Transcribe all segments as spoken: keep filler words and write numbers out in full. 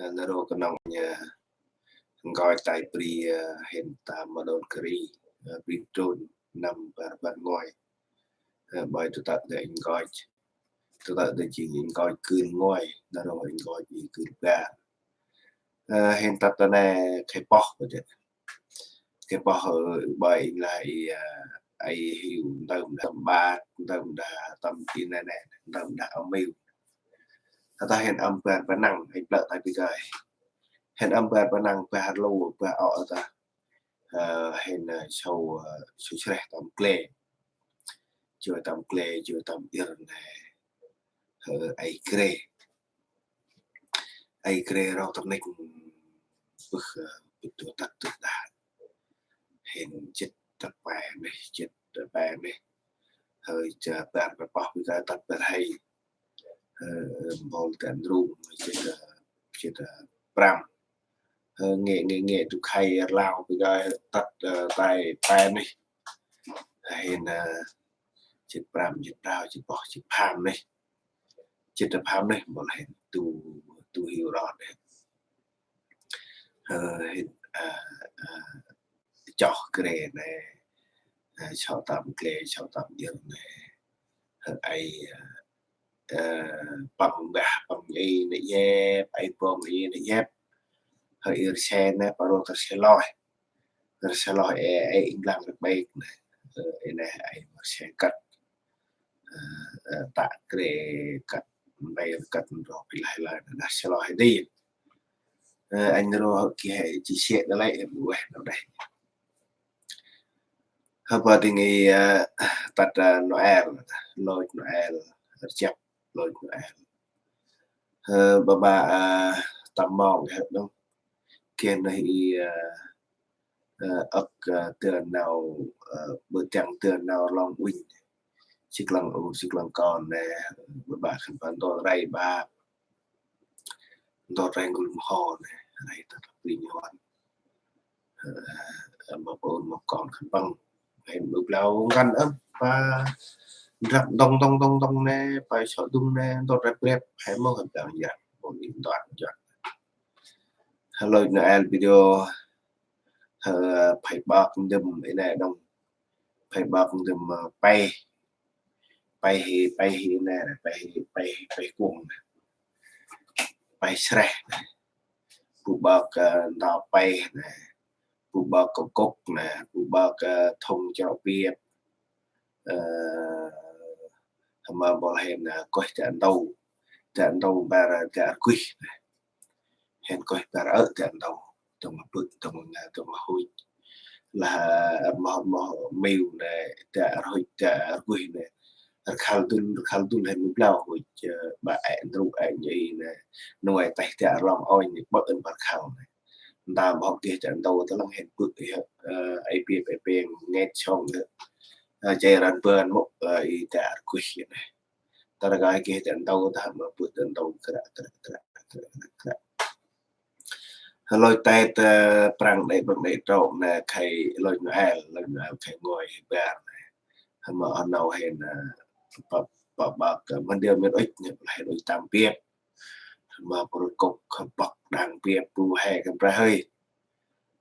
Nar aơ knŏng nkoch tay bri, ơ, hên ta ma đôn kri, ơ, bri trôn năm bar bar ngoai. Ơ, bai tu tăk de nkoch. Tu tăk de jêng nkoch kưn ngoai, nar aơ nkoch i kưn bar. Ơ, hên tăt ta nê khe poh bơ jêh. Khe poh, ơ, bai lah i, ơ, ai hiu ntơm đah tâm bat, ntơm đah tâm i nê nê, ntơm đah âm miu. Tơdah hên âm bar Păng năng, hên plơ̆ tay bri gay. Hên âm bar Păng năng, bar lu, bar ŏ ta. Ơ, hên, ơ, sâu, ơ, sâu sreh tâm gle. Joi tâm gle, joi tâm ir nê. Ơ, ai gre. Ai gre rau tâm nik bơh, ơ, bơh tu tăt tu đah. Hên jêt tăt pe nê, jêt tăt pe nê. Hơi cha bar bar poh bri gay tăt bar hay. Ơ, ơ, mbol ta ndrung, jêt, ơ, jêt, ơ, prăm. Ơ, ngê, ngê, ngê, tu khay rlau, bri gay tăt, ơ, tay pe nê. Hên, ơ, jêt prăm, jêt prao, jêt poh, jêt pham nê. Jêt pham nê, mbol hên tu, tu hiu ro nê. Ơ, hên, ơ, ơ, choh gre nê. Ơ, choh tâm gle, choh tâm ir nê. Ơ, ai, ơ, Ơ, păng bah, păng i nê yep, ai bông i nê yep. Hơi ir se nê, paro kơ se loi. Ir se loi e, e, ing lang rek baik nê. Ơ, i nê, ai mơ se kăt. Ơ, ơ, ta kre kăt, bai kăt ro pi lai lai nê, đah se loi đi. Ơ, anh ro ki he chia sẻ đa lai em ueh nau đah. Hơ, bơ ding i, ơ, tăt, ơ, Noel, lôch Noel, rjăp lôch Noel. Hơ, bơ ba, ơ, tâm mong hơ đŏng. Kiên nê i, ơ, ơ, âk, ơ, tơ nau, ơ, bơ tiăng tơ nau long unh. Sik lăng u, sik lăng kon nê, bơ ba khân păng ntô rai ba. Ntô rai ngul mho nê, rai tăt bri nhuan. Ơ, ơ, mâp ôn mâp kon khân păng. Hên blau ngăn ơm, pa ndrăp dong dong dong dong nê, pa sŏ dung nê, ntô rai brep, hên mâp khân păng jăk, mâp in tuan jăk. Hello, Noel video, ơ, phay bok ndŭm i nê đŏng. Phay bok ndŭm, ơ, pay. Pay hi, pay hi nê, pay hi, pay, pay kuŏng nê. Pay sreh nê. Bu bok, ơ, ntâo pay nê. Bu bok kơ kŭk nê. Bu bok, ơ, thŭng chro piêp. Ơ, hma bol hên, ơ, koih ta ntâu. Ta ntâu bar, ơ, ta rguyh nê. Hên koih bar ơ ta ntâu, tông bưk, tông, tông huch. Lah, ơ, moh, moh miu nê, ta rhuch, ta rguyh nê. Rkhal dŭl, rkhal dŭl hên blau huch, ơ, ba ê ndru ê nhi nê. Nuai têh ta rlong ôi nê, bơ ân bar khal nê. Nta moh geh ta ntâu, ta lăng hên bưk, ơ, ê piêp, ê pêng, ngêt sông nê. Ơ, jay ran bơn mŭk, ơ, i ta rguyh nê. Tơ rgay geh ta ntâu ta ma bưk ta ntâu kră, kră, kră, kră, kră, kră. Lôch Tết, ơ, Prăng đê, Prăng đê trôk nê khay lôch Noel, lôch Noel khay ngôi bar nê. Hma oh nâu hên, ơ, pa, pa bak, ơ, mân điêu miên ŭch nê, hên ŭch tam biêp. Hma pô rut kŭk, bok đang biêp, bu he kơ pra hơi.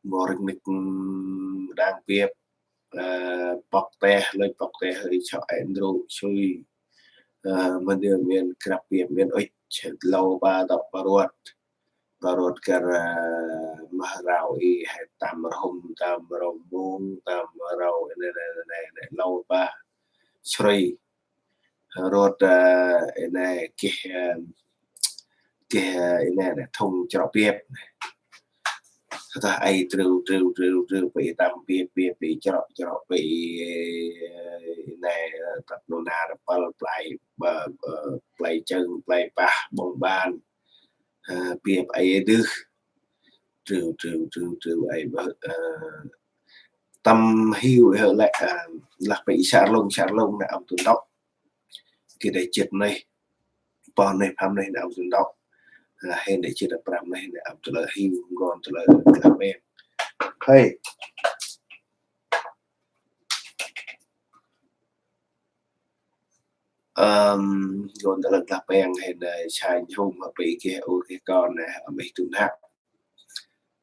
Mô rinh mik, ơ, đang biêp, ơ, pok teh, lôch pok teh, hơi chok ê ndru, sui. Ơ, mân điêu miên krăp biêp, miên ŭch, lâu ba dŏ pa ruăt. Pa ruăt kơ, ơ, mah rau i, he tam rhŭm, tam rau mông, tam rau, nê, nê, nê, nê, lâu ba. Srui. Rôt, ơ, i nê geh, ơ, geh, ơ, i nê nê thŭng chro biêp nê. Tơdah ai triu, triu, triu, triu, pê i tam biêp, biêp, pê i chro, chro, pê i, ơ, i nê, ơ, tăp nô na rpăl, play, ơ, ơ, play chơng, play pah, ƀŏng ƀan. Ơ, biêp ai dưh. Triu, triu, triu, triu, ai bơ, ơ, tâm hiu, ơ, lĕ, ơ, lah pê i sa rlông, sa rlông nê ăm tu ntŭk. Geh đe jêt nê, pô nê, pham nê nê ăm tu ntŭk. Lah hên đe jêt đe prăm nê nê ăm tu lơ hiu, ngon tu lơ klah meng. Hơi. Ơm, gôn ta lăk lah peng hên, ơ, sai nhhum, ơ, pe geh ur geh kon, ơ, âm ih tŭ năk.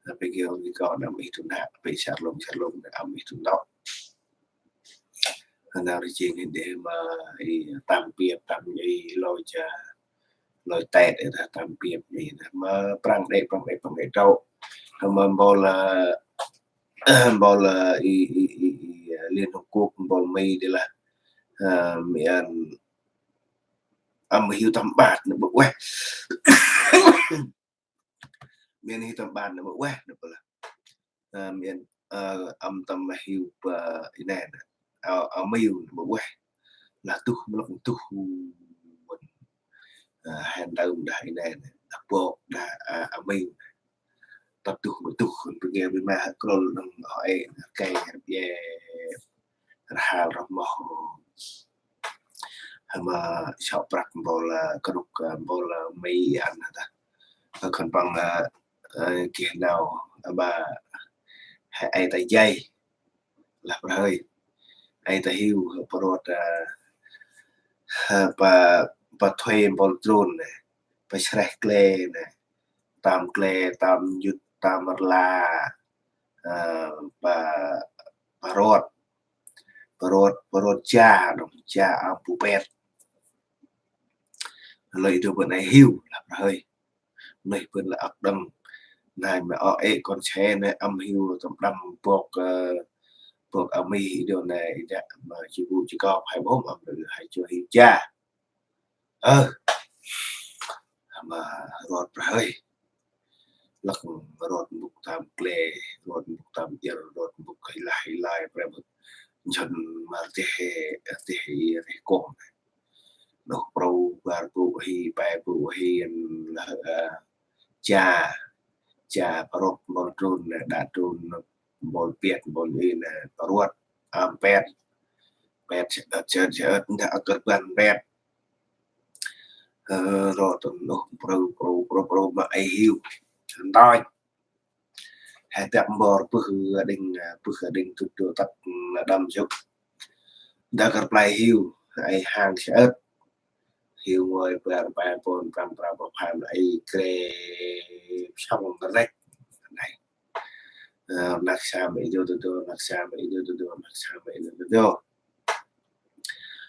Ơ, pe geh ur geh kon, âm ih tŭ năk, pe sar lŭng, sar lŭng, âm ih tŭ ntŭk. Ơ, nau ri jêng hên đê ma i tâm piep, tâm i lôi cha, lôi têt, ơ, tâm piep i, ma prăng đê, prăng đê, prăng đê trâu. Ơ, ma mpôl, ơ, mpôl, ơ, i, i, i, i, ơ, Liên Hợp Quốc, mpôl Mi đê lah, ơ, mi ăn âm hiu tâm ƀat nê ƀư ueh. Mi ăn hiu tâm ƀat nê ƀư ueh nê ƀư lah. Ơ, mi ăn, ơ, âm tâm hiu ƀơ i nê nê. Ơ, âm hiu nê ƀư ueh. Lah tuh mlŏk tuh. Ơ, hên tơm đah i nê nê. Đah bok đah, ơ, âm hiu nê. Tât tuh ƀư tuh, ƀư nge ƀư ma hă krôl nâng hŏ ê, kê hă bê. Rhal rah moh. Hma sŏ prăk mpôl, ơ, krŭk, ơ, mpôl, ơ, Mi ăn hă ta. Ơ, khân păng, ơ, ơ, geh nau, ơ, ba, hê ai ta jay. Lah prăk hơi. Ai ta hiu, pơrôt, ơ, hơ, pa, pa thuê mpôl drôn nê. Pa sreh kle nê. Tâm kle, tâm njŭt, tâm rla. Ơ, pa, pa rôt. Pơrôt, pơrôt cha, đŏng cha, a, bu pet. Lơi dô bơ̆n ai hiu, lah prăk hơi. Neh bơ̆n lah âk đŏng. Nai ma ơ ê kon se nê âm hiu tâm đăm bok, ơ, bok âm ih dô nê, i dak ma chi bu chi kop, hai bom âm dô, hai chô hiu cha. Ơ. Ma rôt prăk hơi. Lăk rôt mbŭk tâm kle, rôt mbŭk tâm iăr, rôt mbŭk khay lah i lai prăk bơ̆t. Njhân ma rteh, rteh i reh kông. Noh prâu bar bu hi, pai bu hi, lah, ơ, cha, cha pơrôt mpôl drôn, đa drôn, mpôl piăt, mpôl i nê, pơrôt, âm pet. Pet, sơt, sơt, sơt, nda akar ban pet. Ơ, rôt tơm noh, prâu, prâu, prâu, prâu, ma ai hiu. Ntoi. Hai tep mbor pưh đinh, pưh đinh tŭt dô tât đăm jŭk. Nda akar play hiu, ai hang sơt. Hiu ngơi bar pai pôn prăm prăm pơm pham ai kre sŏng rek. Nai. Ơ, nak sam i dô dô dô, nak sam i dô dô dô, nak sam i dô dô dô.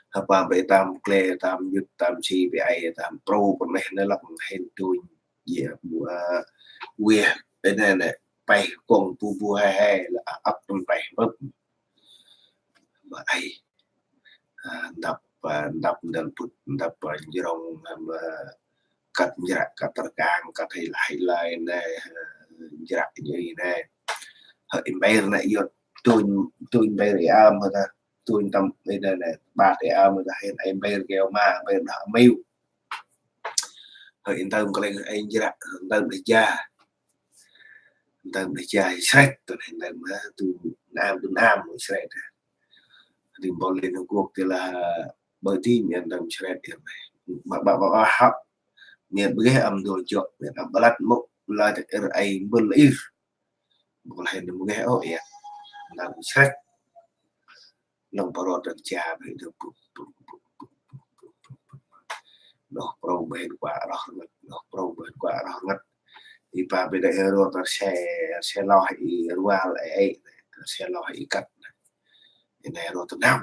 Hăp pam pe tam kle, tam njŭt, tam si pe ai, tam prâu pơneh nê lăk hên tuñ. Ye, bu, ơ, weh, ê nê nê, peh kông bu bu he he, lơ ăk tâm peh bơp. Ma ai. Ơ, ndăp, ơ, ndăp ndăl pŭt, ndăp, ơ, njrong, ơ, ma kăt njrăk, kăt rkang, kăt hei lai, hei lai nê, ơ, njrăk njri nê. Hơi mber nê yot, tuñ, tuñ mber i am hơ ta, tuñ tâm i nê nê, ƀat i am hơ ta, hên ai mber keo ma, mber đah miu. Hơi ntơm kơ leng ai njrăk, ntơm đah ja. Ntơm đah ja, sret, tơ nê ntơm ha, tu nam, tu nam, sret. Ri mpôl Liên Hợp Quốc tê lah, ƀơ ti miên ntơm sret ir nê. Ƀă, ƀă, ƀă, ƀă, hăp. Miên ƀơ geh âm dô jŏk, miên âm ƀă lăt mŭk, la tơ ir ai mbơl ir. Ƀơ lah hên ƀơ geh ôh, ya. Ntơm sret. Nâng pơrôt đah ja, bê dô pŭk, pŭk, pŭk. Noh prâu bê hên kuă roh rngăt, noh prâu bê hên kuă roh rngăt. I pa bê đah rôt tơ se, se loh i rual e, e, se loh i kăt. I nê rôt tơ nau,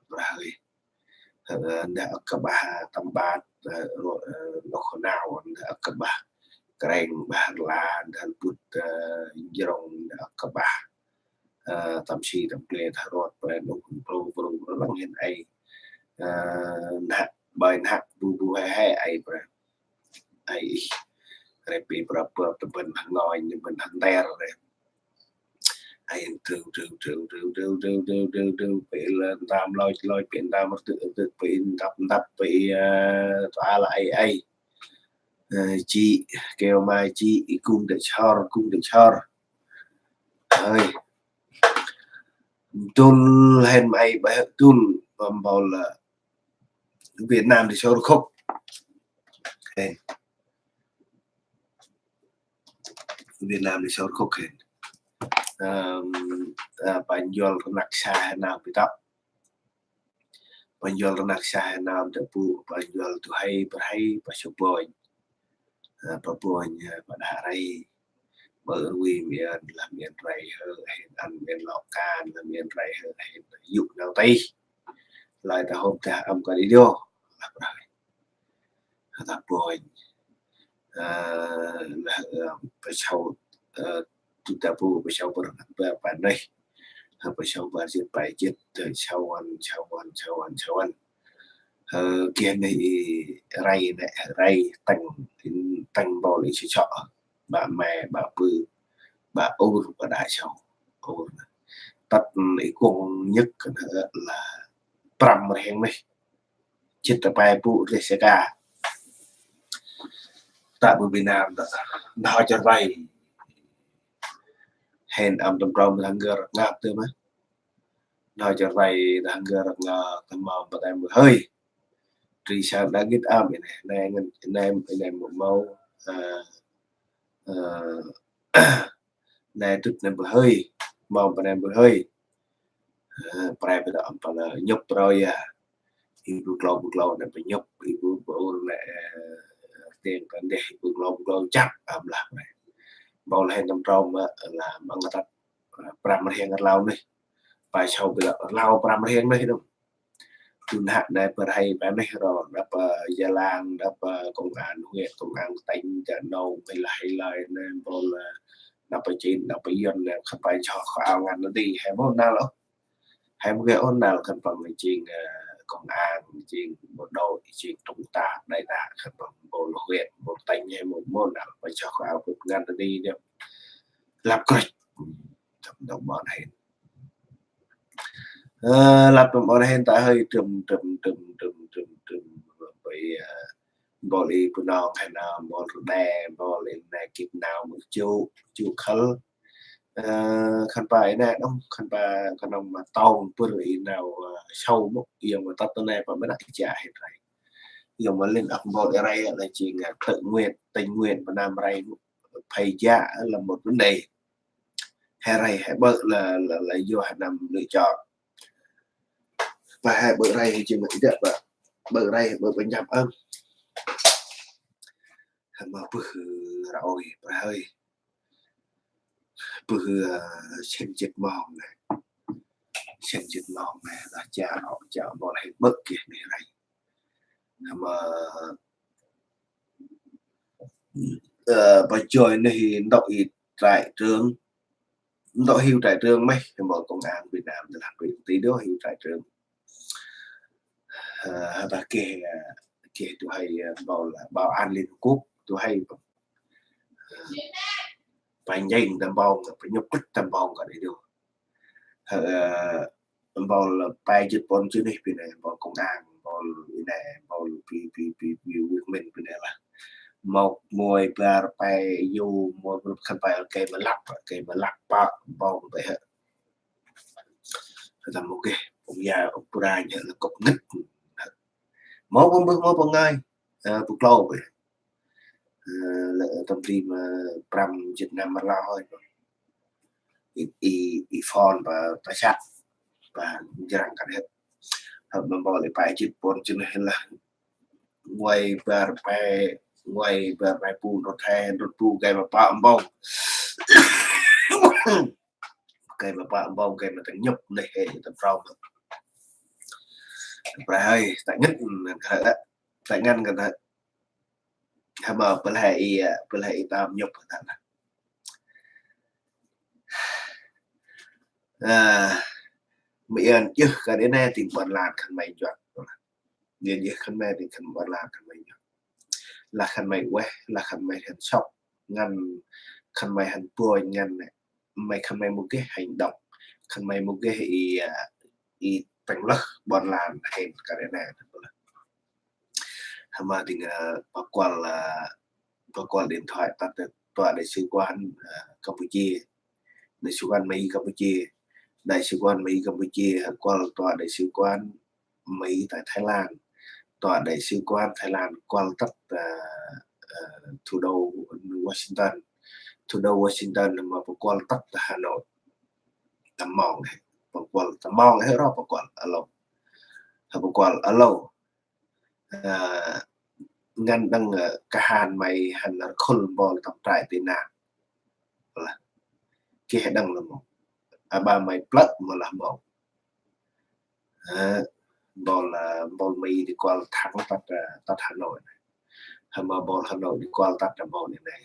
prah hơi. Ơ, nda ăk kơ bah tâm ƀat, ơ, rô-, ơ, noh nau, nda ăk kơ bah kreng, bah rla, nda pŭt, ơ, njrong, nda ăk kơ bah, ơ, tâm si, tâm kle, tâm rôt, pre, noh, pro, pro, pro, lăng hên ai, ơ, nda, bai nda, bu, bu, he, he, ai, pre. Ai, ih, re, pi, pra, pơ, tâm bân, hăng ngoi, tâm bân, hăng ter, re. Ai, trưng, trưng, trưng, pe lơ, tam, loi, loi, pe, tam, rtư, rtư, pe, ndăp, ndăp, pe, ơ, tua, la, ai, ai. Ơ, chi, keo, ma, chi, i, kung, đe, chor, kung, đe, chor. Hơi. Dul, hên, ai, ba, dul, băm, bol, ơ, Việt Nam đe, chor, khôk. Hên. Việt Nam đe, chor, khôk, hên. Ơ, ơ, pa njol, rnăk, sa, hên, nau, pi, tăp. Pă njuăl rnăk sah năm ta bu, pă njuăl du huê, pă huê, pă sâu bônh. Ơ, pă bônh, ơ, pă đă rei. Bơ rui miên, lah miên rei hơ, hên ăn miên lŏ kan, lah miên rei hơ, hên yŭ nau tih. Lai ta hôm ta ăm kơ đi đô. Lah pă rei. Hơ ta bônh. Ơ, lah, ơ, pă sâu, ơ, tu ta bu pă sâu bơ, bơ, pă neh. Hơ pă sâu bơ jêt, pă jêt, tơ sâu ăn, sâu ăn, sâu ăn, sâu ăn. Hơ, geh neh i rei neh, rei tăng, tăng bol i sơ sơ. Bă me, bă bư, bă ur, bă đa sâu. Ur. Tât i kuŏng nhĭk neh, lah prăm rhiăng neh. Jêt ta pe bu reh sê ka. Ta bu Việt Nam ta. Nau char vay. Hên ăm tâm trôm răng gơ răng ngap tơ ma. Nau char vay răng gơ răng ngap tơ ma, bơ tem bơ hơi. Tri sa đa gĭt ăm i neh. Neh, neh, neh, neh mâu mâu. Ơ, ơ, neh tŭt neh bơ hơi. Mâu bơ neh bơ hơi. Ơ, prai bơ ta ăm pă la nhŭp prao ya. I bu klâu bu klâu neh bơ nhŭp, i bu bu ur neh, ơ, tiêng kăn deh, i bu klâu bu klâu chăp, ăm lah prai. Bol hên tâm trôm ma, lah măng tât, ơ, prăm rhiăng rlau neh. Pă sâu bơ la rlau prăm rhiăng neh dong. Tu neh neh pơ rhai pă neh ro, neh pơ Gia Lang, neh pơ công an huyện, công an tỉnh, ta nô, hay là, hay là, neh bol, ơ, neh pơ Chin, neh pơ Yuan, neh khân pă sâu khao ngăn neh di, he mâu năl ôh. He mâu geh ôh năl khân păng jêng, ơ, công an, jêng bộ đội, jêng trung tá, đại tá, khân păng bol huyện, bol tỉnh, he mâu, mâu năl pă sâu khao ngăn neh di, neh. Lăp krêch. Tâm dong ƀon hên. Ơ, lăp tâm ƀon hên ta hơi trŭm, trŭm, trŭm, trŭm, trŭm, trŭm. Bơi, ơ, bol i Bunong hên, ơ, bol Rđê, bol i neh gĭt nau mơ chu, chu khăl. Ơ, khân pă i neh dong, khân pă, khân pă ma tông pơr i nau, ơ, sâu mŭk, yong ma tât ta neh pă mê năk i cha hên rei. Yong ma lin ăk bol i rei, lah jêng, ơ, tự nguyện, tình nguyện, pă năm rei mŭk, phải dạ là một vấn đề. He rei, he ƀơ̆ là, là, là do he năm lựa chọn. Pă he ƀơ̆ rei, he jêng ma i dăk pă. Ƀơ̆ rei, ƀơ̆ pă njăp ăm. He ma bơh ra ôi, pă hơi. Bơh, ơ, sĭn jêt mong neh. Sĭn jêt mong neh, lah cha, ơ, cha, bol he ƀơ̆ geh neh rei. He ma, ơ, pă joi neh i ntŭk i trại trưởng. Ntŭk hiu trại trưởng meh, he ma công an Việt Nam, lah bri ti đô hiu trại trưởng. Ơ, he ta geh, ơ, geh du huê, ơ, bol, ơ, bảo an Liên Hợp Quốc, du huê, ơ, pă njêng tâm bong, pă nhŭp kŭt tâm bong kơ đi đô. Ơ, bol pe jêt pôn jêh neh pi neh, bol công an, bol i neh, bol pi, pi, pi, pi, Việt Minh pi neh lah. Mâu muay bar pe yu, mâu bar khân pă, kơi ma lăp, kơi ma lăp pă, bol pe hơ. Tâm mâu geh, ƀong ya, ƀong pura nhe lah kŏp ngĭt. Mâu ƀong bơh, mâu ƀong ngai, ơ, bu klâu pe. Ơ, lĕ tâm bri ma prăm jêt năm ma rlau hơi. I, i, i phôn pă, pă săk, pă njrăng kăn hĕt. Hăp ma bol i pe jêt pôn jêh neh lah. Nguay bar pe, nguay bar pe bu, rŭt he, rŭt bu, gay ma pă mbông. Gay ma pă mbông, gay ma tăng nhŭp neh he, tăng prao. Pă hơi, ta ngăn, ngăn kơ ta, ta ngăn kơ ta. He ma pơlhe i, ơ, pơlhe i tâm nhŭp kơ ta lah. Ơ, mơ ian yơh kơ i neh tĭng ƀon lan khân may njuăt. Ian yơh khân may tĭng khân ƀon lan khân may njuăt. Lah khân may ueh, lah khân may hăn sŏk, ngăn khân may hăn bôi, ngăn neh. May khân may mâu geh hành động, khân may mâu geh i, ơ, i tăng lơh ƀon lan hên kơ i neh. He ma tĭng, ơ, pă kuăl, ơ, pă kuăl điện thoại tât tơ tòa đại sứ quán, ơ, Campuchia. Đại sứ quán Mỹ Campuchia. Đại sứ quán Mỹ Campuchia, kuăl tòa đại sứ quán Mỹ tại Thái Lan. Tòa đại sứ quán Thái Lan kuăl tât, ơ, ơ, thủ đô Washington. Thủ đô Washington ma pă kuăl tât tơ Hà Nội. Tâm mong he. Pă kuăl tâm mong he ro pă kuăl alo. Hơ bu kuăl alo. Ơ, ngăn đăng, ơ, kahan may hăn rkhul bol tâm trại tị nạn. Lah, geh đăng lah mâu. Aƀaơ may plơ̆ mâu lah mâu. Ơ, bol, ơ, bol may di kuăl thẳng tât, ơ, tât Hà Nội. Hơ ma bol Hà Nội di kuăl tât bol i nây.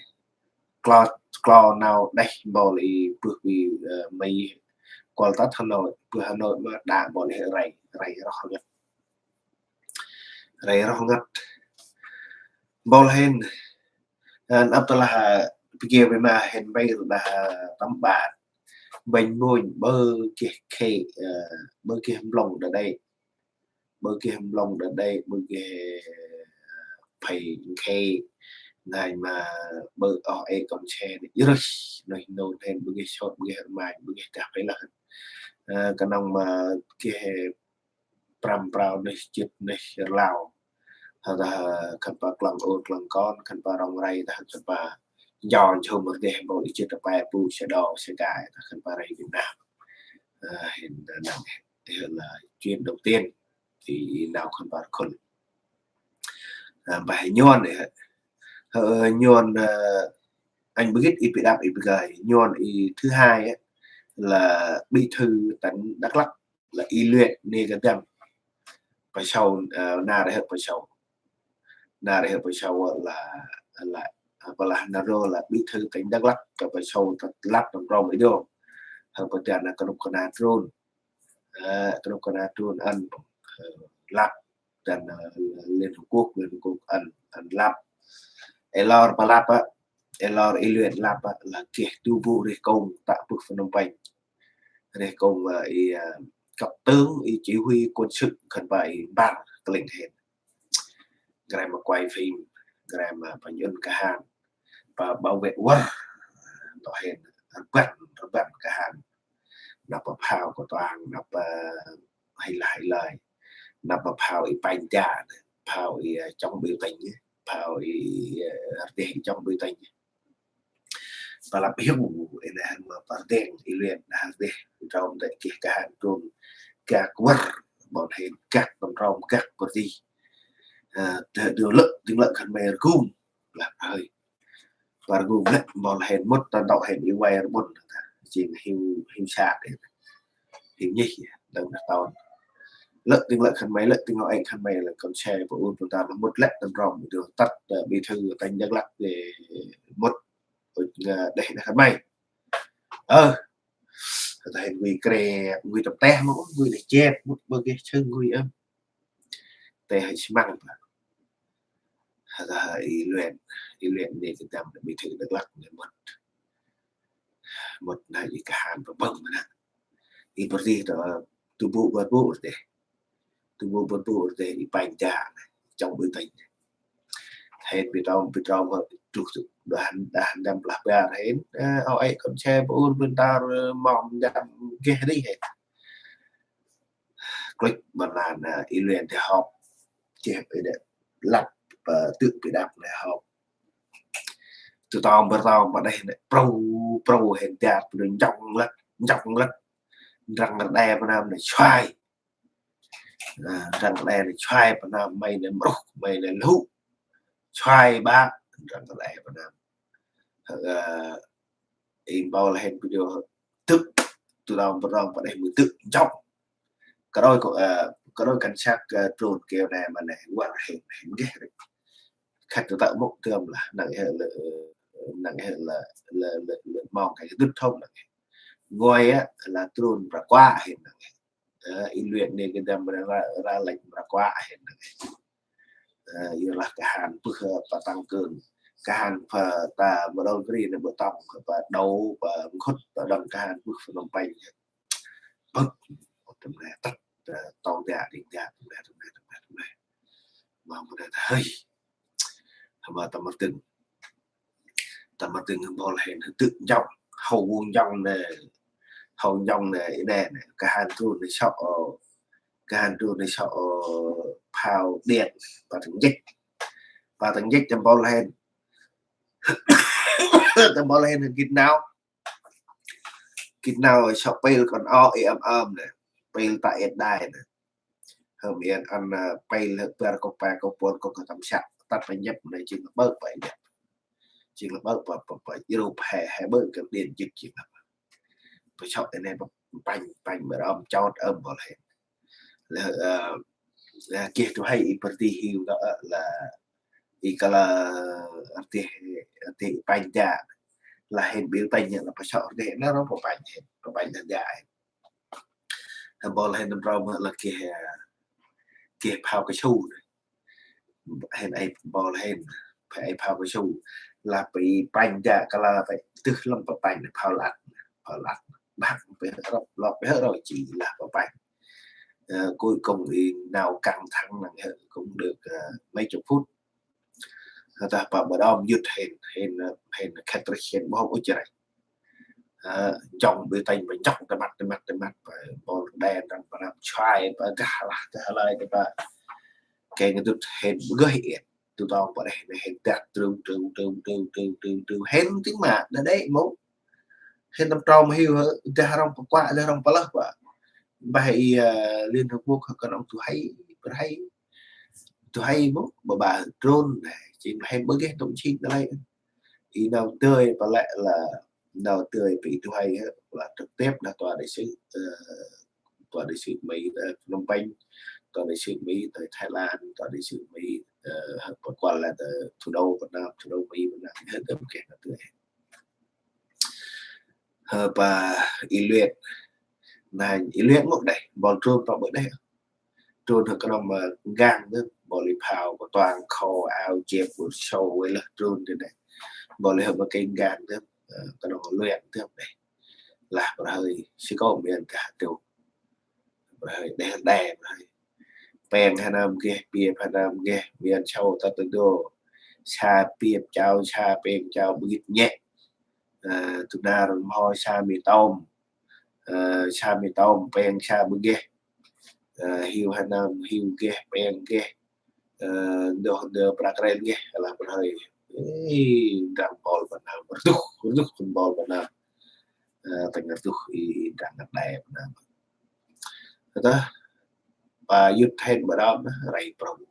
Klo, klo nau đeh bol i bơh bi, ơ, may kuăl tât Hà Nội, bơh Hà Nội ma đă bol i rei, rei roh ngăt. Rei roh ngăt. Bol hên, ơ, nđâp tơlah, ơ, pơgê ma hên mbay dah, ơ, tâm ban. Bênh mông, bơ geh khê, ơ, bơ geh mblŏng đa đê. Bơ geh mblŏng đa đê, bơ geh, ơ, phê khê. Nai ma bơ oh ê kon se nê, jrơh, nôi nôn hên, bơ geh sôt, bơ geh rmanh, bơ geh dah phê lah. Ơ, knŏng ma geh prăm prao neh jêt neh rlau. Hơ dah khân pă klăng ur klăng kon, khân pă rŏng rei, dah khân pă njo njhôm rơdeh bol i jêt pe bu se đo se gai, dah khân pă rei Việt Nam. Ơ, hên, ơ, năng, hên là chuyện đầu tiên thì nau khân pă rkhul. Ơ, bah Nhuan, ơ, hơ, Nhuan, ơ, anh bơgĭt i pi đăp i pi gai. Nhuan i thứ hai á, là bí thư tỉnh Đắk Lắk. Lah i Luyện nê kơdăm. Pă sau, ơ, nar hơ pă sau. Nar hơ pă sau lah, lah, pă lah nar rô lah bí thư tỉnh Đắk Lắk, kơ pă sau tât lăp tâm rôm i đô. Hơ pă tian na kơnuk kơna trôn. Ơ, kơnuk kơna trôn ăn, ơ, lăp. Tian, ơ, Liên Hợp Quốc, Liên Hợp Quốc ăn, ăn lăp. Ê lor pă lăp á, ê lor i Luyện lăp á, lah geh du bu rêh kông tă bơh Phnom Penh. Rêh kông, ơ, i, ơ, cấp tướng, i chỉ huy quân sự khân pă i bar kling hên. Gre ma quay phim, gre ma pă nhŭn kahan, pă bảo vệ wăr, tŏ hên, rbăn, rbăn kahan. Năp pă phao kơ toang, năp pă hê lah hê lơi. Năp pă phao i panh da, phao i, ơ, chống biểu tình, phao i, ơ, rơdeh chống biểu tình. Pă lăp hiu, i nê hăn ma pă rdeng, i Luyện, nê hăn rơdeh, trôm dê geh kahan trôm, gak wăr, bol hên gak tâm trôm, gak bơh di. Ơ, tơ dô lơ̆, dâng lơ̆ khân may rgum, lah hơi. Pă rgum lĕ, bol hên mŭt, ta ntŭk hên i way rbŭn, ta, jêng hiu, hiu sat, hiu nhih, dâng đah ton. Lơ̆ dâng lơ̆ khân may, lơ̆ dâng lơ̆ ê khân may, lơ̆ kon se, pă ur, pă ta, mŭt lĕ, tâm trôm, dô tât, ơ, bí thư, tỉnh Đắk Lắk, dê mŭt. Ơ, đeh đah khân may. Ơ, ta hên ngui kre, ngui tâm teh mâu, ngui đeh jet, mŭt bơ geh chưng ngui ơm. Teh hơi simăng pă. Hơ ta i Luyện, i Luyện nê kơdăm bí thư Đắk Lắk nê mŭt. Mŭt nê i kahan pă bơh ma nê. I bơh di tơ, du bu bơh bu rơdeh. Du bu bơh bu rơdeh i panh da nê, chống biểu tình. Hên bi trôm, bi trôm, truh đah, đah ndăm plah bar hên. Ơ, ô ê kon se bu ur bơh tar, ơ, mâu ndăm geh ri hên. Klŭch ma nê, ơ, i Luyện tê họp. Cheh bi đe lăp, pă tư̆ bi đăp nê họp. Tơ tôm bơr tôm pă đeh nê, prâu, prâu hên tiat, pơ njŏng lăt, njŏng lăt. Ndrăng rđe pơ năm nê, chuai. Ơ, ndrăng rđe nê, chuai pơ năm, may nê mrŭh, may nê lŭ. Chuai ba, ndrăng rđe pơ năm. Ơ, i bol hên video tư̆, tơ tôm bơr tôm pă đeh mơ tư̆, njŏng. Kơ đôi kơ, ơ, kơ đôi cảnh sát, ơ, trôn keo nê ma nê, wăr hên, hên geh ri. Khăt tơ tơ̆ mŭk tơm lah, năng hê lơ, năng hê lơ, lơ, lơ, lơ, mong kơ dŭt thôm năng hê. Ngôi á, lah trôn mra kuă hên năng hê. Ơ, i Luyện nê kơdăm ra, ra, ra lĕ mra kuă hên năng hê. Ơ, yorlah kahan bơh, ơ, pă tăng kơng. Kahan pă ta mra đol kri nê bơh tŏng, pă đô, pă nkhŭt, pă đăng kahan bơh Phnom Penh. Bơh, tâm nê tât, ơ, tŏng dia, dĭng dia, tâm nê, tâm nê, tâm nê, tâm nê. Ma mơ nê ta hơi. Hơ ma tâm mơ tưng. Tâm mơ tưng bol hên tư̆ njŏng. Hâu vung njŏng nê. Hâu njŏng nê, i nê, nê. Kahan trôn nê sŏ, ơ, kahan trôn nê sŏ, ơ, phao điện. Pă tăng jêch. Pă tăng jêch tâm bol hên. Tâm bol hên gĭt nau. Gĭt nau sŏ pel kon o i ăm ăm nê. Pel ta et đai nê. Hơ miên ăn, ơ, pay lơ bar kok pa kok puăn kok kơ tâm săk. Tât pa nhăp nê jêng lơ ƀơ̆ pa nhăp. Jêng lơ ƀơ̆ pa, pa, pa, jrôp he, he ƀơ̆ kơ điện giật jêng lơ. Pa sŏk i nê pa panh, panh ƀơ̆ rom chot ơm bol hên. Lơ, ơ, lơ geh du huê i pơrdi hiu đŏ, ơ, lơ i kơ lơ rdi, rdi panh da. Lơ hên bil panh lơ pa sŏk rdi lơ rom pa panh hên, pa panh lơ da hên. Hên bol hên tâm rom lơ geh, geh phao cao su. Hên ê bol hên, phao, ê phao cao su. Lơ pi panh da kơ lơ pi tưh lăm pa panh phao lăt, phao lăt. Băk pi rŏp, lŏ pi rŏp chi lơ pa panh. Ơ, cuối cùng i nau căng thẳng năng hơ cũng được, ơ, mấy chục phút. Hơ ta pa ƀơ̆ đom yŭt hên, hên, hên khĕt rêh hên ƀơ̆ hŏm ŭch rêh. Ơ, jŏng ƀư tênh pa jŏng ta măt, ta măt, ta măt, pa bol đen răng pa năm chuai, pa gah lah, gah lai, ta pa. Kêng dŭt hên ƀơ̆ gơh iên. Tu tong pa rêh nê hên dak, trư, trư, hên tĭng ma, đa đê mâu. Hên tâm trôm hiu hơ, dah rŏng pa kuă, dah rŏng pa lơh kuă. Bah i, ơ, Liên Hợp Quốc hơ kơnong tu hay, pơr hay. Tu hay mâu, ƀơ ƀă drone nê, jêng hên ƀơ̆ geh tông ching ta lay. I nau dơi pa lĕ lơ, nau dơi pa i du huê hơ, lơ trực tiếp đah tòa đại sứ, ơ, tòa đại sứ Mỹ, ơ, Phnom Penh, tòa đại sứ Mỹ tại Thái Lan, tòa đại sứ Mỹ, ơ, hơ, pa kuăl lĕ ta thủ đô Việt Nam, thủ đô Mỹ Việt Nam, hơ, ta ƀơ̆ geh nau dơi. Hơ pa i Luyện, nê i Luyện mâu đeh, bol drone pa ƀơ̆ đeh. Drone hơ kơnong ma gang dơm, bol i phao, pa tuang kho, ao, jep, bol sâu, wê lơh drone dê nê. Bol i hơ ma kêng gang dơm, ơ, kơnong Luyện dơm đeh. Lah pơr hơi, si kô miên kah tu. Pơr hơi, đeh đe pơr hơi. Pêng hơ năm geh, piêp hơ năm geh, miên sâu ta tu đô. Sa piêp chau, sa pêng chau, bơgĭt nhĕ. Ơ, tu nar mho sa mi tôm. Ơ, sa mi tôm, pêng sa ƀơ̆ geh. Ơ, hiu hơ năm, hiu geh, pêng geh. Ơ, đŏ đơ prăk rel geh, lah pơr hơi. Ê, răng bol pa năm, rduh, rduh bol pa năm. Ơ, tâng rduh i, i răng đe pa năm. Tơ, pa yŭt hên ƀơ̆ đom, rei prông.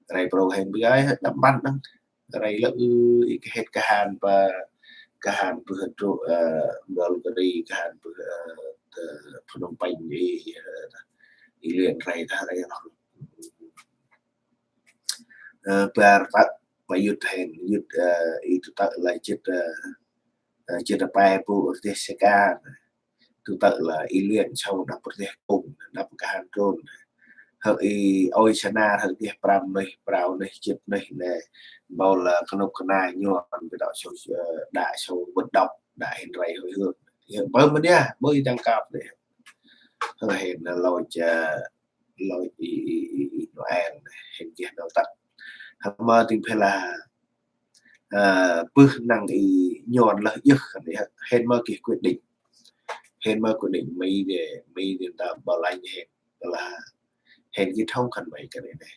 Rei prông hên ƀiă, đăm ƀăn đăng. Rei lơ ư, i kơ hên kahan pa, kahan pơh trŭ, ơ, Bulgari, kahan pơh, ơ, tơ Phnom Penh i, ơ, i Luyện rei ta rei rong. Ơ, bar tơ, pa yŭt hên, yŭt, ơ, i tu tơ lơ jêt, ơ, ơ, jêt pa pu rteh seka. Tu tơ lơ i Luyện sâu đăp rteh kông, đăp kahan drone. Hơ i ôi sa nar, hơ geh prăm nuyh, prao nuyh, jêt nuyh nê. Bol lơ kơnuk kơna nhuăn, ƀiă đŏ sâu, ơ, đă sâu vận động, đă hên rei hơi hương. Hơ, bơh mơnia, bơh i tăng kăp nê. Hơ hên lôch, ơ, lôch i, i, i, i Noel nê, hên geh nau tât. Hơ ma tĭng phe lah, ơ, pưh năng i nhuăn lơh yơh, hên ma geh quyết định. Hên ma quyết định Mỹ dê, Mỹ dê ta bảo lãnh hên. Lah hên geh thông khân may kơt nê.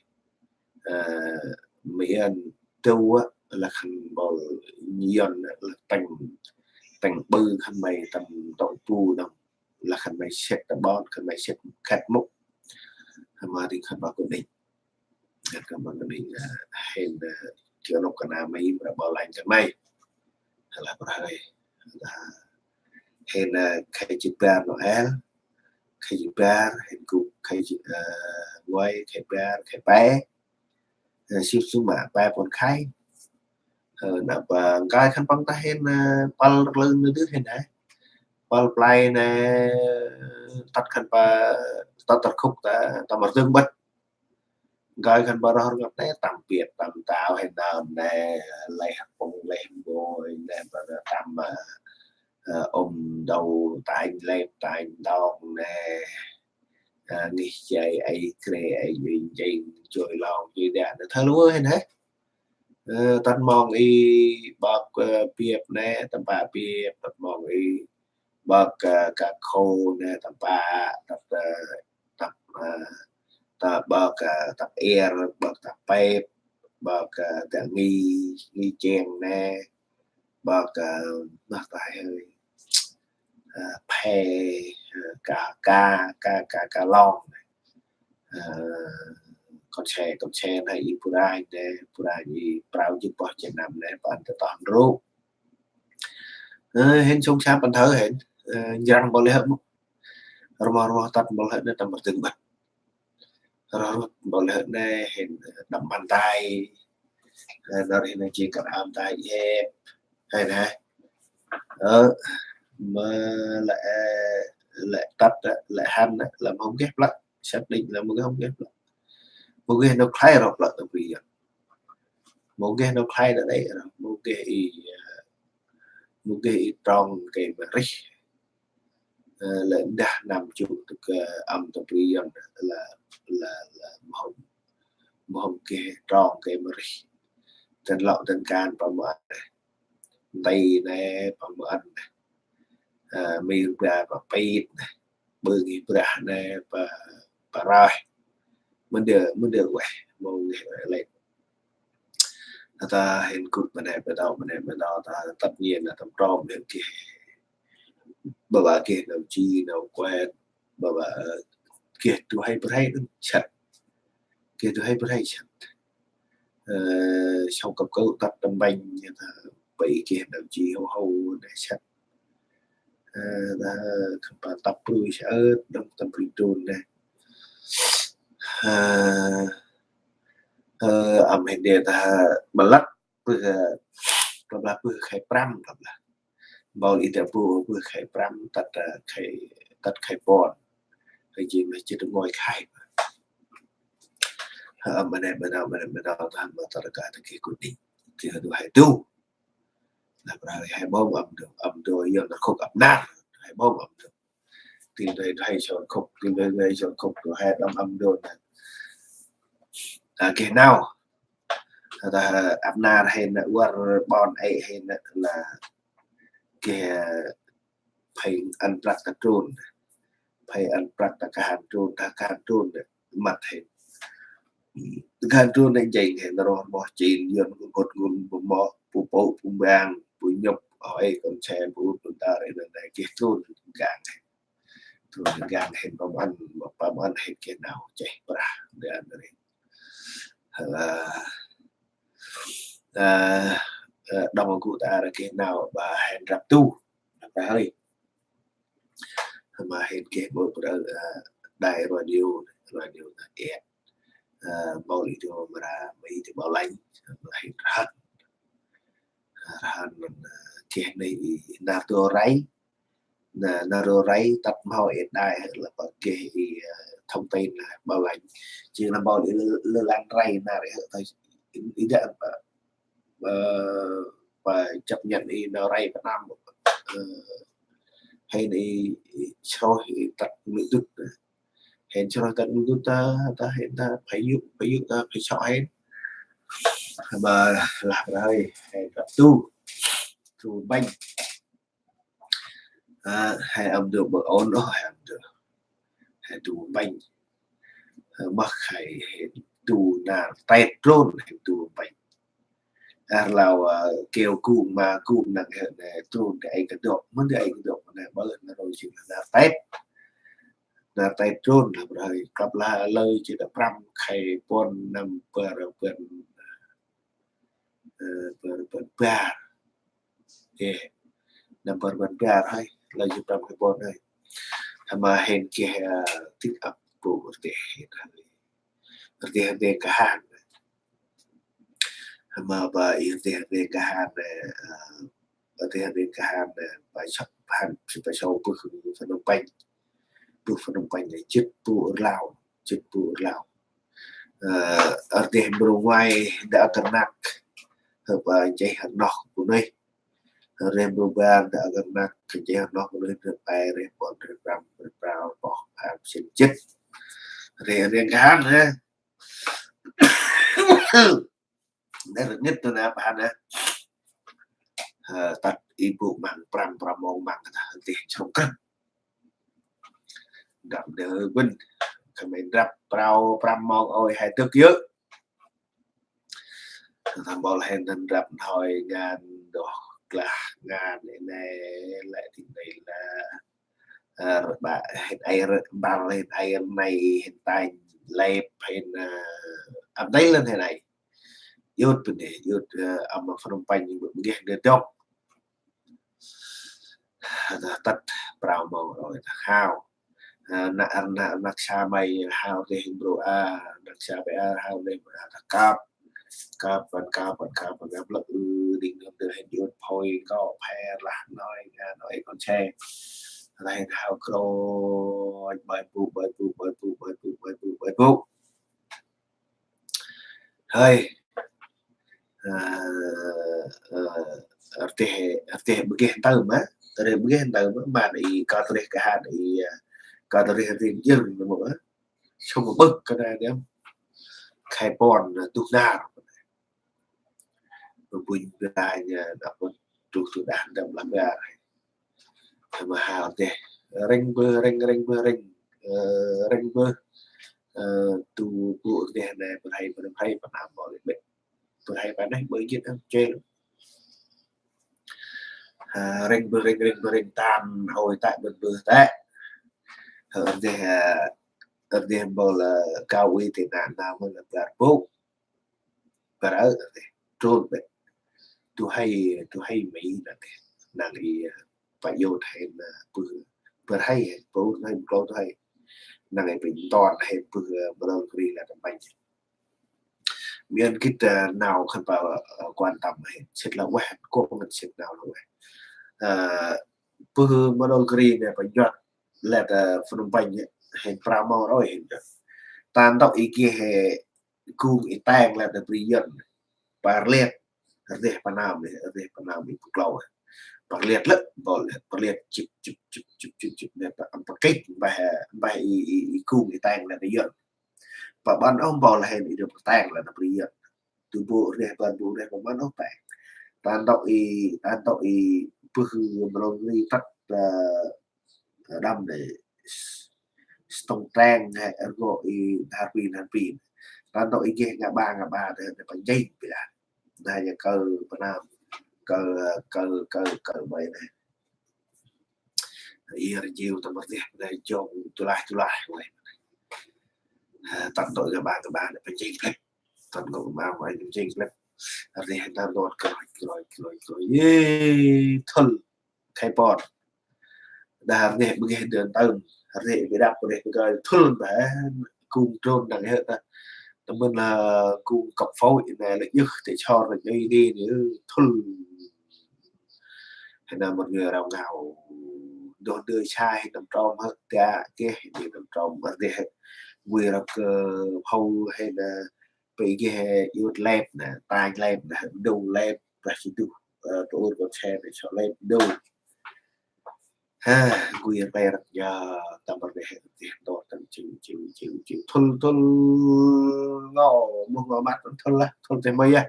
Ơ, Mỹ ăn tu á, lah khân bol nhuăn lah tâng, tâng ƀư khân may tâm tông pu nâm. Lah khân may sĕt ta ƀon, khân may sĕt khăt mŭk. Hơ ma tĭng khân ma quyết định. Khân ma quyết định, ơ, hên, ơ, kơnuk kơna Mỹ ma bảo lãnh khân may. Lah pơr hơi. Lah hên, ơ, khay jêt bar Noel. Khay jêt bar, hên gŭ khay jêt, ơ, nguay, khay bar, khay pe. Ơ, sip sum ma pe puăn khay. Ơ, nă pa, ngơi khân păng ta hên, ơ, păl rlưn nơ dư hên hê. Păl play nê, tât khân pa, tât tât khŭk ta, ta măr dâng băt. Ngơi khân pa roh rngăp nê, tâm piêt, tâm tao hên nơm nê, leh pŭng, leh mbôi nê, pa tâm, ơ, ơ, ôm đầu tanh, lep tanh đong nê. Ơ, ngih jay, ay kre, ay jing jing, joi long, joi đa, nê thơ lu hên hê. Ơ, tât mong i bok, ơ, piêp nê, tâm pa piêp, tât mong i bok, ơ, ka khô nê, tâm pa, tât, ơ, tât, ơ, tât bok, ơ, tât er, bok tât pep, bok, ơ, tât ngi, ngi cheng nê, bok, ơ, noh tay hơi, ơ, phe, ơ, ka, ka, ka, ka, ka long nê. Ơ, kon se, kon se nơh i bu ranh nơh, bu ranh i prao jê̆t boh jê̆t năm nơh, păng ta ton rôk. Ơ, hên sông sa păng thơ hên, ơ, njrăng bol lĕ hơ̆ mŭk. Rmah rmah tât bol lĕ nơh tâm rtưng băt. Rmah rmah bol lĕ nơh hên, ơ, đăm băn tay. Ơ, nơh hên nơh jêng kăl am tay ep. Hên hă. Ơ, ma lĕ, lĕ tât, lĕ hăn, lĕ mâu geh plăk. Xác định là mâu geh, mâu geh plăk. Mâu geh nau khlay rŏ plăk ta bri yơh. Mâu geh nau khlay ta đê̆ rŏ. Mâu geh i, ơ, mâu geh i trong kơi ma rêh. Ơ, lĕ ndah năm chục tŭk, ơ, âm ta bri yơh là, là, là mâu, mâu geh trong kơi ma rêh. Dăn lŏ dăn kan pa mâu ăn neh. Nti neh pa mâu ăn neh. Ơ, mir ba pa pit neh. Bưng i brah neh pa, pa rah. Mâu ndơ, mâu ndơ ueh, mâu geh ueh lĕ. Ta hên gŭ ma neh ma đao, ma neh ma đao, ta tất nhiên là tâm trôm hên geh. Ba ba geh nau ji, nau kuet, ba ba, ơ, geh du huê brei đŏng săk. Geh du huê brei săk. Ơ, sau kăp kơl tât tâm banh, ta ba i geh nau ji hâu hâu neh săk. Ơ, ta khân păng tăp brui sơt đŏng tâm bri trôn neh. Ơ, ơ, âm hên đê ta ba lăk bơh, ơ, klăp lah bơh khay prăm, klăp lah. Bol i ta bu bơh khay prăm, tât, ơ, khay, tât khay puăn. Khay jêng ma jê̆t ngơi khay. Ơ, ma neh ma đao, ma neh ma đao, ta ma ta rkah ta geh kŭt đĭ. Geh du huê du. Lah brah huê ƀơm âm du, âm du, yơn ta khŭk ăp nar, huê ƀơm âm du. Tin huê, huê sŏ khŭk, tin huê, huê sŏ khŭk, du huê đăm âm du neh. Ơ, geh nau. Ta ăp nar hên neh, uăr ƀon ê hên neh, lah geh, ơ, phây ăn prăk ta trôn. Phây ăn prăk ta kahan trôn, ta kahan trôn neh. Măt hên. Kahan trôn neh jêng hên roh moh chin, yơn ngŭn hŭt ngŭn bu moh, bu pŭ, bu mbang, bu nhŭp, ôi, kon se, bu ŭt, bu ntar, ê neh, neh, geh trôn gang hên. Trôn gang hên, pa mâu ăn, pa mâu ăn hên geh nau, cheh brah, đe ăn ri. Ơ, ơ, ơ, đŏng gŭ ta rah geh nau, ba hên răp tu, răp ta hơi. Ma hên geh ƀô brơ, ơ, đài radio, radio ta êt. Ơ, ƀô li tu mra, ma i tu ƀô lanh, ma hên rhăn. Rhăn, ơ, geh nê i nar tu rai. Nar, nar tu rai tât mâu êt đài hơ lah pa geh i, ơ, thông tin lah ƀô lanh. Jêng lah ƀô li lơ, lơ lan rai nar hơ ta i, i đă pa, ơ, pa chấp nhận i nau rai pa năm, ơ, hên i, i sroh i tât mĭn dŭt. Hên sroh tât mĭn dŭt ta, ta hên ta, phải dụ, phải dụ ta, phải sŏ hên. Ba lah brah huê, hên răp tu. Tu banh. Ơ, hên âm du ƀơ ôn ôh, hên âm du. Hên tu banh. Ơ, mât khay hên tu nar Tết trôn, hên tu banh. Ơ, rlau, ơ, keo kung ma kung năng hên, ơ, trôn ta ê kơ dŏ, mâu dơi ê kơ dŏ, mâu dơi ƀơ, nar rô jêng nar Tết. Nar Tết trôn lah brah huê, klăp lah lơ jê̆t prăm khay puăn năm bar rbăn, ơ, bar rbăn bar. Ê, năm bar rbăn bar hơi, lơ jê̆t prăm khay puăn hơi. Hên ma hên geh, ơ, tĭng ăp bu rteh hên hơi. Rteh, rteh kahan. Hên ma ba i rteh, rteh kahan, ơ, rteh, rteh kahan, ơ, ba sŏ, hăn, si ba sŏ bơh Phnom Penh. Bơh Phnom Penh nê jê̆t bu rlau, jê̆t bu rlau. Ơ, rteh Mbrô Ngoai đă kơnăk, hơ ba nchih hăn noh bu nuyh. Rteh Mbrô Bar đă kơnăk, nchih hăn noh bu nuyh, rteh pe, rteh puăn, rteh prăm, rteh prao, poh, pham, sĭn, jê̆t. Rteh, rteh kahan, hă. Nê rngit tu nê pa nê. Ơ, tât i bu măng prăm, prăm mông măng ta rteh sông krăp. Ndrăp đơ bân, khân may ndrăp prao, prăm mông ôi, hai tŭk yơh. Tâm bol hên ndrăp nthoi ngan, đŏng klah ngan, ê nê, lĕ tĭng nê lah. Ơ, ba, hên ai, bar hên ai nê, hên tanh. lep hên, ơ, ăp ntil lăn hên ay. Yut bân hên, yut, ơ, ama Phnom Penh bơ geh ndơ dŏng. Tât prao mâu roi ta hao. Ơ, na, na, na sa may hao deh bro a, na sa may a hao deh a ta kăp. Kăp, păn kăp, păn kăp, păn kăp, lăk ư, đing nơm dơ hên yut phôi, kâo phe lah noi, nga noi kon che. Lah hên hao kroi, bai bu, bai bu, bai bu, bai bu, bai bu, bai bu. Hơi. Ơ, ơ, rteh, rteh bơ geh ntơm ma, rteh bơ geh ntơm ma, man i kât rteh kahan i, ơ, kât rteh rteh jâng ma, sông bơk kơ na dem. Khai pon, ơ, duh nar. Bơ bun bra nha, năp bơh duh tu đah ndăm lah bra. Thơ ma hao deh. Reng bơh, reng, reng bơh, reng. Ơ, reng bơh. Ơ, tu bu deh nê, bơh hai, bơh hai, bơh năm bơh lê bê. Bơh hai, bơh neh, bơh jêt ăn chê lô. Ơ, reng bơh, reng, reng bơh, reng tan, ôi, tê bơh bơh tê. Ơ, deh, ơ, deh bơh lơ, kâo ui tê nă, nă mơh lơ, bơh bôk. Bơh rơ, ơ, deh. Trôn bê. Tu hay, tu hay Mỹ nă deh. Năng i, ơ, pa yôt hên, ơ, bơh, bơh hai, bơh hai, bơh klô tu hay. Năng i bơh ton hên bơh, ơ, bơh rong kri lơ tâm banh. Miên gĭt, ơ, nau khân pă, ơ, quan tâm hên. Sĭt lơ ueh, kôk ngăn sĭt nau lơ ueh. Ơ, bơh bơh rong kri nê, pa yôt lơ ta Phnom Penh hên prao mâu roi hên. Tăn tŏk i geh hên kung i teng lơ ta bri Yuăn. Pă rliêt, rteh pa năm nê, rteh pa năm i bơh klô. Pă rliêt lĕ, bol lĕ, pă rliêt chip, chip, chip, chip, chip, chip, nê, pă, pă kêch, mbah, mbah i, i, i kung i teng lơ ta Yuăn. Pă băn ôh bol hên i dơ pă teng lơ ta bri Yuăn. Tu bu rteh, bân bu rteh, pă băn ôh teng. Tăn tŏk i, tăn tŏk i, bơh bơh rong kri tât, ơ, đăm nê, s-, stong teng, hê, rgô i, nhar pi, nhar pi. Tăn tŏk i geh ngă ba, ngă ba, dơ, dơ, pă jêng, pi lah. Nê, ya kơ, pa năm, kơ, kơ, kơ, kơ, bai nê. Ia rjiu tâm rteh, nê, jong, tu lah, tu lah, bai. Ơ, tăn tŏk ngă ba, ngă ba, nê, pă jêng, plep. Tăn tŏk ngă ba, bai, pă jêng, plep. Rteh, tăn tŏk, kroi, kroi, kroi, kroi. Yê, thŭl. Khai pon. Đah rteh bơ geh ndơ ntơm. Rteh bơ đăp, rteh bơ geh thŭl mbah. Kung trôn năng hê ta. Tâm mân lơ kung kăp phôi nê lĕ yơh tê chor lĕ nhây đi nê thŭl. Hê na mân geh rau ngao. Dôh ndơ chai tâm trôm hơ tia geh đi tâm trôm rteh. Gui rau kơ phôi hê na. Bơ geh yôt lep nê, tanh lep nê, dông lep, brah si duh, ơ, tu ur kon se nê, so lep dông. Ha, gui rteh rteh ya, tâm rteh, rteh, to, tâm chiu, chiu, chiu, chiu, thŭl, thŭl, ngo, mâu ngo măt, thŭl lah, thŭl tê mâu yơh.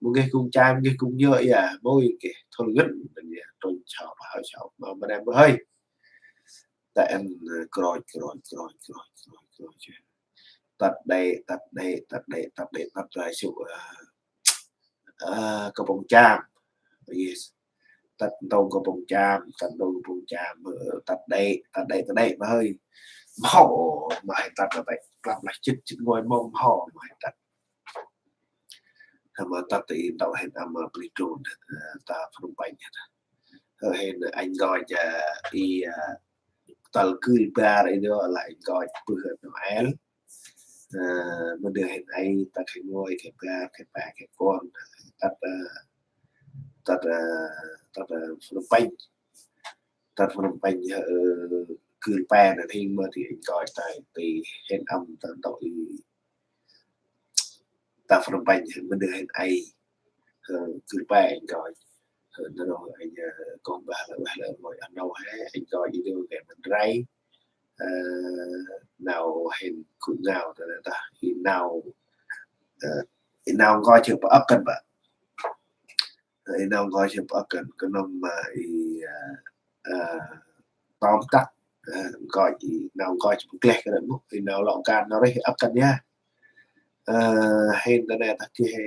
Mâu geh kung chai, mâu geh kung nhơ ya, mâu geh, thŭl ngăn, nê ya, trôn chao, pa hao chao, mâu ma nê mâu hơi. Ta ăn, ơ, kroi, kroi, kroi, kroi, kroi, kroi. Tât đê, tât đê, tât đê, tât đê, tât rai sŭ, ơ, ơ, Kpông Cham. Yes. Tât ntông Kpông Cham, tât ntông Kpông Cham, ơ, tât đê, tât đê, tât đê, ma hơi. Mâu, ma hơi tât ma hơi. Klăp lah chit, chit ngôi mâu, mâu, ma hơi tât. Hơ ma tât i ntâu hên ama bri trôn, ơ, ta Phnom Penh hên. Hơ hên anh gọi, ơ, i, ơ, tal gưl bar i dô lah anh gọi bơh Noel. Ơ, ma dơ hên ai tât hên ngôi, khe bar, khe pa, khe kon, tât, ơ, tât, ơ, tât, ơ, Phnom Penh. Tât Phnom Penh, ơ, gưl pe nê hên ma thì anh gọi tay, thì hên âm tât ntâu i ta Phnom Penh hên ma dơ hên ai, ơ, gưl pe anh gọi. Ơ, nê nô anh, ơ, kông bah lơ, bah lơ, ngôi anh nô hê, anh gọi i dô ghe mân rai. Ơ, nau hên kŭt ngao, ta, ta, ta, i nau, ơ, i nau ngơi chơ pa âk kăn bă. Ơ, i nau ngơi chơ pa âk kăn, kơ nâm ma i, ơ, ơ, tóm tắt, ơ, ngơi i nau ngơi chơ pa gleh kăn mŭ, i nau lŏ kan nau rêh âk kăn ya. Ơ, hên ta nê ta geh,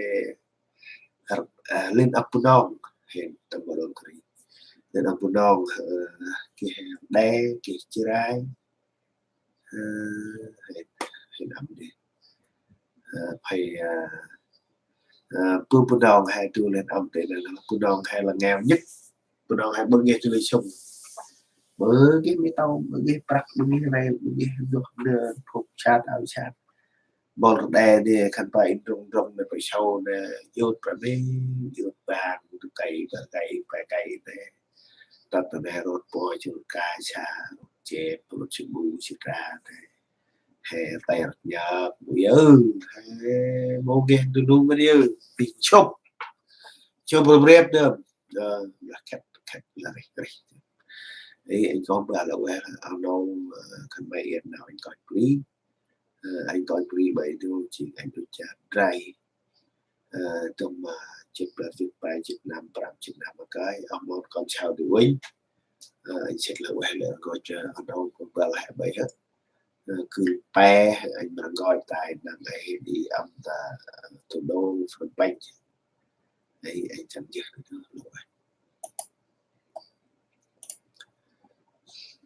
ơ, lên ăp Bunong, hên ta ma lŏng kri. Lên ăp Bunong, ơ, geh Đê, geh Jrai, ơ, hên, Jêng ăn dê. Ơ, phay, ơ, ơ, bu Bunong he du lên ăn dê, là Bunong he là nghèo nhất. Bunong he bơh geh du lên sông. Bơh geh mì tôm, bơh geh prăk, bơh geh rêl, bơh geh nduh nơ, phuk sat, ao sat. Bol rơđê dê, khân păng in rŭng rŭng nê, păng sâu nê, yut prăk nê, yut ban, du kay, ba kay, ba kay nê. Tât nê, rôt pô, chul ka, sa, rôt chêp, rôt chê bu, chê tra nê. He têr nhăp, bu yơ, he mâu geh du nung mân yơ, ƀĭng sŭp. Sŭp rơp rêp đơm. Ơ, lah khĕt, khĕt, lah rêh, rêh. Ê, anh có ba lah ueh, ao nâu, ơ, khân may iăt nau anh koi bri. Ơ, anh koi bri ƀai du, jêng anh du cha drai. Ơ, tơm, ơ, jêt bar, jêt pe, jêt năm, prăm, jêt năm, ma kơi, ao mon kon sau du ueh. Ơ, anh sĭt lah ueh lah rngôch, ơ, ao nâu kŏ ba lah ƀai hơt. Ơ, kưl pe, anh ma rngôch tay năng ai đi ăn ta, ơ, thủ đô Phnom Penh. Ê, anh chăm jêh lah ueh.